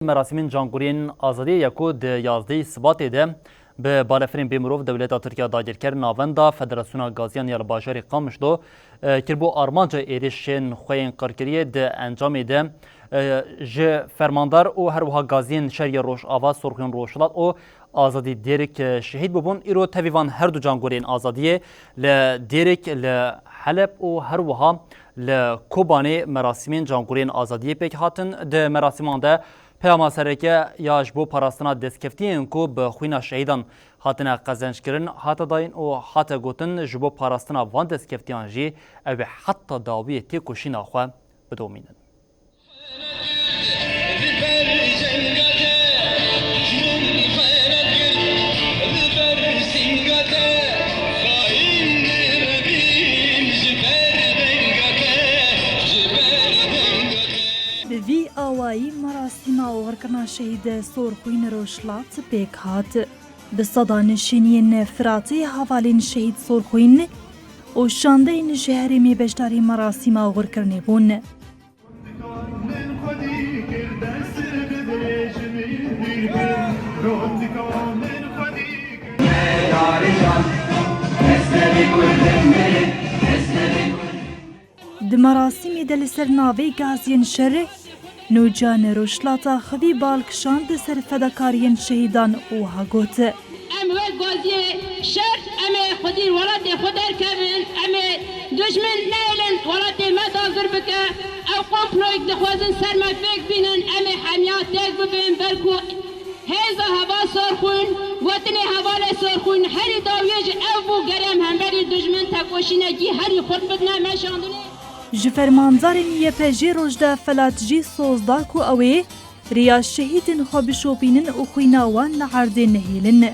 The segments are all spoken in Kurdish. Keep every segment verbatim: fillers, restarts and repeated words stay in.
Merasîmên Cangoriyên Azadiyê ya ku di yazdehê Sibatê de bi balefirên bêmirov dewleta Tirkiye dagirker, Navenda Federasyona Gaziyan ya li bajarê Qamişlo, e, kiribû, armanca êrişên xwe yên qirkiriyê di encamê de, e, ji fermandar û her wiha gaziyên şer yê Rojava, Sorxuyên Rojhilat û Azadî Dêrik, e, şehîd bûbûn. Îro tevî van her du cangoriyên azadiyê li Dêrik, li Heleb û her wiha li Kobanê merasîmên cangoriyên azadiyê pêk hatin. Di merasîman de peyama sereke ya ji bo parastina destkeftiyên ku bi xwîna şehîdan hatine qezenckirin hate dayîn û hate gotin, ji bo parastina van destkeftiyan jî ew ê heta dawiyê têkoşîna xwe bidomînin. Bi vî awayî merasîma oxirkirina şehîd Sorxwîn Rojhilat pêk hat. Bi sedan şêniyên firatî hevalên şehîd Sorxwîn û şandeyên ji herêmê beşdarî merasîma oxirkirinê bûn. Di merasîmê de li ser navê gaziyên şer, nûcan rojhilata xwedî bal kişand ser fedakariyên şehîdan û wiha got: Em wek gaziyê şer, em ê xwedî welatê xwe derkevin, em ê dijmin nehêlin welatê me dagir bike. Ew komployek dixwazin ser me pêk bînin, em ê hemiya têk bibin, belku hêza heval Sorxwîn, gotinê hevalê Sorxwîn herî dawiyê ji ew bû, gerê em hemberî dijmin tekoşînekî herî xurt bidine meşandinê. Ji fermandarên Y P G Rojda Felat jî soz da ku ew ê rêya şehîdên xwe bişopînin û xwîna wan li erdê nehêlin.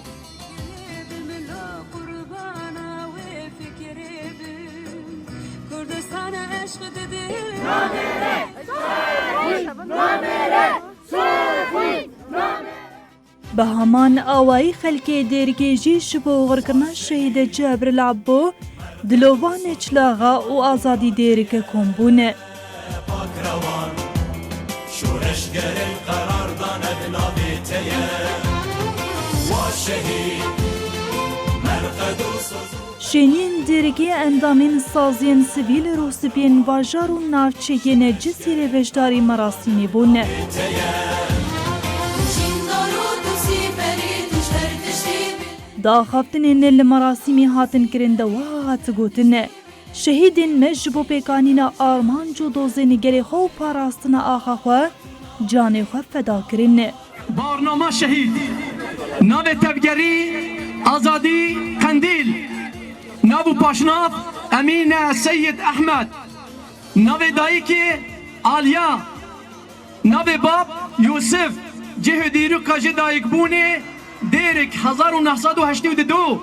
Bi heman awayî xelkê Dêrikê jî ji bo oxirkirina şehîd Cebril Ebbo, Dilovan Çilaxa û Azadî Dêrike kom bûn. Pakrewan, şoreşgerên qerar dane bi navê te ye. Wa şehîd, merqed û soz û Şêniyên Dêrikê endamên saziyên sivîl, rûspiyên bajar û navçeyên Cisîrê beşdarî merasîmê bûn. Di axaftinên li merasîmê hatin kirin de wiha hat gotin: Şehîdên me ji bo pêkanîna armanc û dozên gelê xwe û parastina axa xwe canê xwe feda kirin. Barnama şehîd. Navê tevgerî Azadî Qendîl. Nav û paşnav Emîne Seyid Ehmed. Navê dayikê Aliya. Navê bab Yûsif. Cihê dîroka ji dayikbûnê Dêrik hezar û neh sed û heştê û du.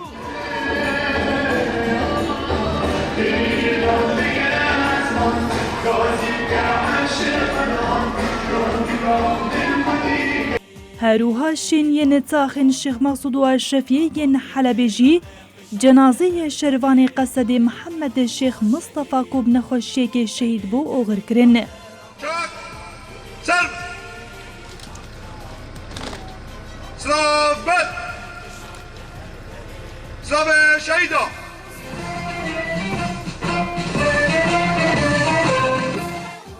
Her wiha şêniyên taxên Şêx Mesûd û Eşrefiyê yên Helebê jî cenazeyê şervanê Qesedê Mihemed Şêx Mistefa ku bi nexweşiyekê şehîd bû oxir kirin. Çak! Ser! Silav ber! Silavê şehîda!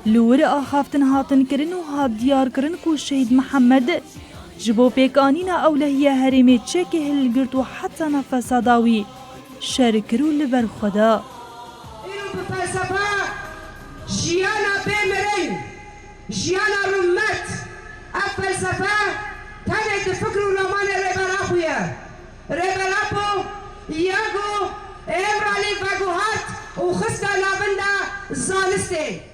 Li wir axaftin hatin kirin û hat diyar kirin ku Şehîd Mihemed ji bo pêkanîna ewlehiya herêmê çekê hilgirt û heta nefesa dawî şer kir û li ber xwe da. Îro bi felsefe jiyana bê mirin, jiyana rûmet, ev felsefe tenê di fikr û ramanê Rêber Apo ye. Rêber Apo ya ku Îmralî veguhart û xiste navenda zanistê.